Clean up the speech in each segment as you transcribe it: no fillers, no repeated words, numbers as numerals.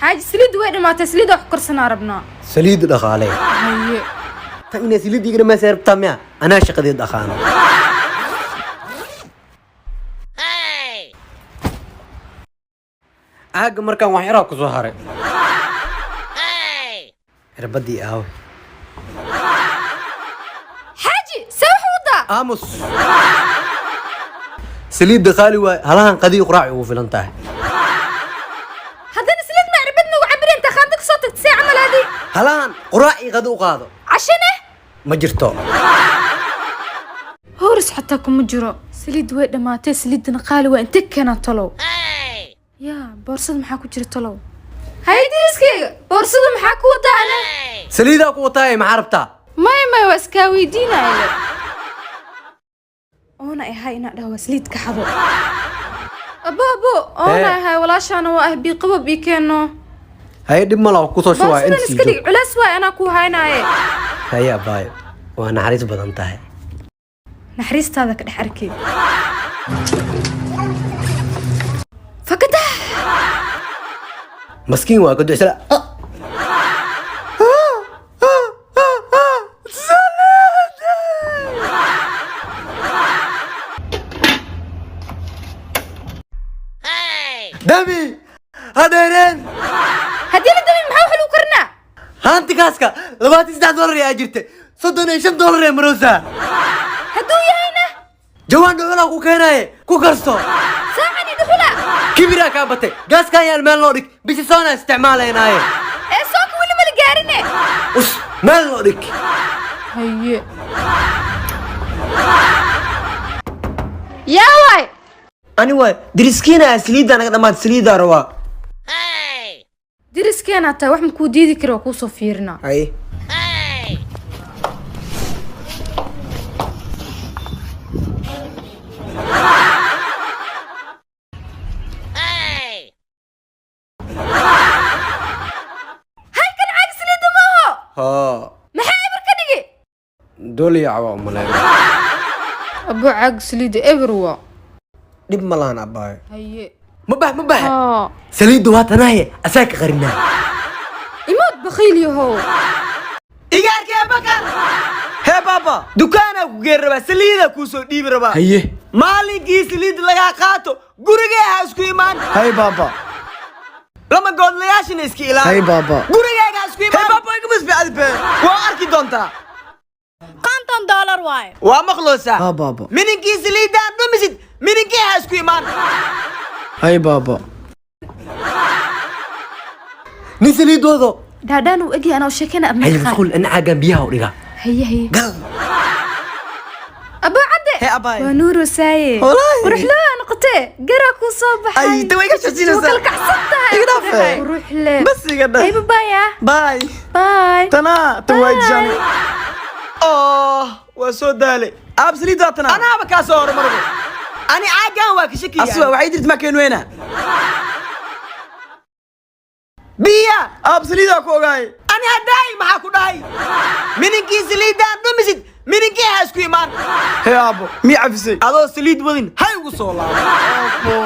Xaaji, saliidda way dhamaatay, saliidda wax ku karsanaa rabnaa. Saliid dhaqaale. Haye. Tan inay saliid iga dhamaysa rabtaa miya? Anaa shaqadeed dhaqaano. Caaga markaan wax yaraa kusoo haray. Cirbadii aawe? Xaaji, see wax wadaa? Aamus. Saliidda qaali waay, halahan qadii quraac ugu filan tahay. Haddana saliid ma cirbad nagu cabiri intaa qaanda kasoo tagta, see camal adi? Halahan quraac iyo qadi u qaado. Cashane? Ma jirto. Horis xataa kuma jiro. Saliid way dhamaatay, saliidana qaali waa, intee keenaa talow? Yaa, boorsada maxaa ku jira talow? Haye deriskeyga, boorsada maxaa ku wadaa ana? Saliidaa ku wataaye, maxaa rabtaa? Maya maya, waa iskaa weydiinaya oona ahay inaa dhaho waa saliid ka xado. Abo, abo, oona Hee. ahay, walaashaana waa ah, biiqabab ii keeno. Haye, dhib ma laha, kusoo shubaa. Boorsadan Inta sii iska dhig. joog. Culays waay, anaa kuu haynaaye. Haye abaayo, waa naxariis badan tahay. Naxariistaada ka dhex arkay fakada. Maskiin waa ka ducsala. Dami hadeereen. Haddii la damin, maxaa wax lagu karinaa? Haanti kaaska $23 ayaa jirta, $35 ee maroosa. Hadduu yahayna? Jawaan dhuxulaa ku keenaaye, ku karso. Saacani dhuxula? Kibiraa kaa batay, gaaskaan yaal meel loo dhig, bisi soona isticmaalaynaaye. Ee soonka weli mala gaarine. Us, meel loo dhig. Haye. Yaa waay? Ani waay, deriskiina. Saliiddaa naga dhamaad, saliiddaa rabaa. Deriskeenaa tahay, wax makuu diidi kara, waa kuusoo fiirinaa. Haye. Halkan caag saliidda maaho? Haa. Maxaa eber ka dhigi? Dooliyac waa umaleyn. Abo, caag saliidda eber waa. Dhib ma lahan, abaayo. Haye. Ma bax, ma bax. Haa. Saliidda waa tanaaye, asaa ka qarinaa. Imood, bakhiil yahow. Igaarkee Bakar. Hee baaba, dukaanaa ku geeri rabaa, saliidaa kuu soo dhiibi rabaa. Haye. Maalinkii saliid lagaa qaato, gurigee ha isku imaan. Hay baaba. Lama goodlayaashina iska ilaali. Hay baaba. Gurigeyga ha isku imaan. Hey baaba, iga basbi be, waa arki doontaa. $50 waaye. Waa maqloosaa? Ha baaba. Mininkii saliidaan dhumisid, mininkii ha isku imaan. Hay baaba. Nin saliid wado. Dhaadhaan uu egyahay, anaa u sheekayna adna. Haye. Ka qaad. Mashquul, ana caagaan biyaha u dhigaa. Haye haye. Gal. Abo cadde. Hee abaay. Waa nuuro saaye. Wallaahi. Qurux loo noqotee, garaa kuu soo baxay. Ay, ta way iga shaqsiinaysaa. Waa kala kacsan tahay. Iga dhaaf. Qurux le. Bas iga dhah. Hay, babaaya. Bye. Bye. Tanaa tan waa jani. Oh, waa soo daalay. Aab, saliid waa tanaa. Anaaba kaa soo hormarbo, ani caagaan waa ka shakiya. Aswa waxay jirta ma keen weyna. Biya. Aab, saliidaa ku ogaay. Ani haddaay maxaa ku dhahay? Mininkii saliidaan dhumisid, mininkii ha isku imaan. Hee aabo, mii cafisay? Adoo saliid wadin hay ugu soo laabo.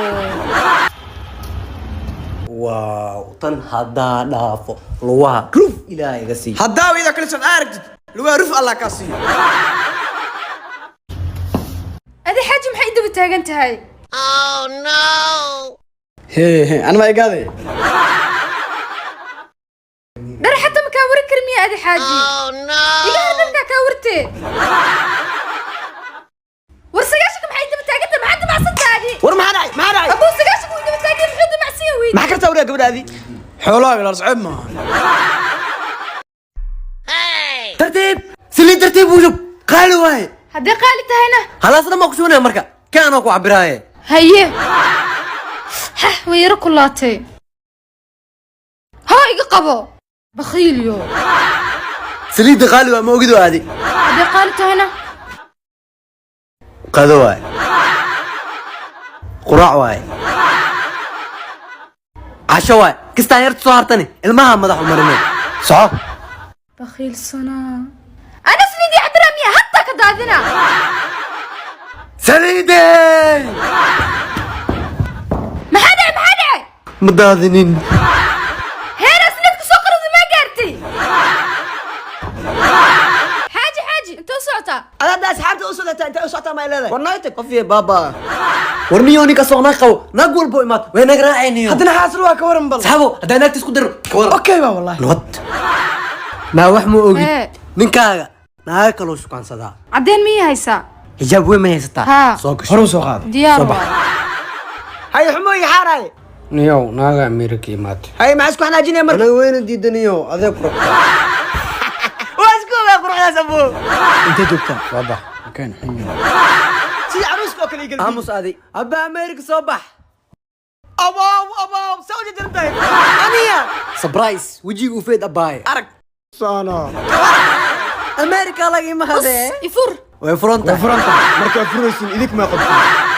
Waaw, tan haddaa dhaafo, lugaha ruf ilaah iga sii. Haddaa iyadoo kale socod aragtid, lugaha ruf Allah kaa siiyo. Adi xaaji, maxay i daba taagan tahay? Hee hee, ani ma igaaday. Dhar xataa ma kaa wari kari miya? Adi xaaji, iga har, dharkaa kaa wartee. War 90-ka maxay daba taagan tahay? Maxaa damacsan tahay adi? War maxaa dhacay? Maxaa dhacay? Abuu, 90-ka wuu daba taagan yahay, muxuu damacsan yahay weydi? Maxaa kartaa wariyaa gabadhaadii? Xoolaha ilaal socod maaha. Tartiib, saliid tartiib u shub, qaali waaye. Haddii qaali tahayna? Halaas dhan baa ku shubanaya, marka kaanoo ku cabiraaye. Haye. Hah, way yaro kulaatay. Haa, iga qabo, bakhiilyo. Saliidda qaali waa, ma ogid oo aadi. Haddii qaali tahayna? Qado waaye, quraac waaye, casho waaye, kastaan yarta soo hartani ilmaha madax u marine, soco. Bakhiilsanaa. Ana saliidii cabiraa miya? Hataa ka daadina. Saliidey. Maxaa dhacay? Maxaa dhacay? Ma daadinin. Asxaabta u socota, intay u socotaa ma leedahay? War naga tag, qof iyo baaba. War niyo, ninka soo naag qabo, naag walbo imaad way naag raacayniyo. Haddana xaasil waa, ka waran bal? Saxaabo, haddaa naagta isku daro, ka waran? Okay ba wallahi. Nabad naa, wax ma ogid. Hee. Ninkaaga naaga kaloo shukaansadaa. Caddeen miyay haysaa? Xijaab weyn ma haysataa? Haa. Soo gasho. Hore u soo qaado. Diyaar. Soo bax. Waay. Hay, xumo iyo xaaraay. Niyow, naaga Amerika imaatay. Hay, maxaa isku xanaajinaya marka? Anaga weyna diidaniyo, adee ku rabtaa. Waa isku ogaa quruxdaas, abuu. Intee joogtaa? Soo bax, makaan xun yahay. Sida caruuska oo kale igal. Aamus adi. Abba, Amerika soo bax. Abow, abow, saa u jajaran tahay aniya. Surprise, wejiga u feed, abbaaye. Arag. Sono. Amerika laga imaadee. Ifur. Way furan Way tahay. furan tahay. Markaa furaysin, idink maa qabtin.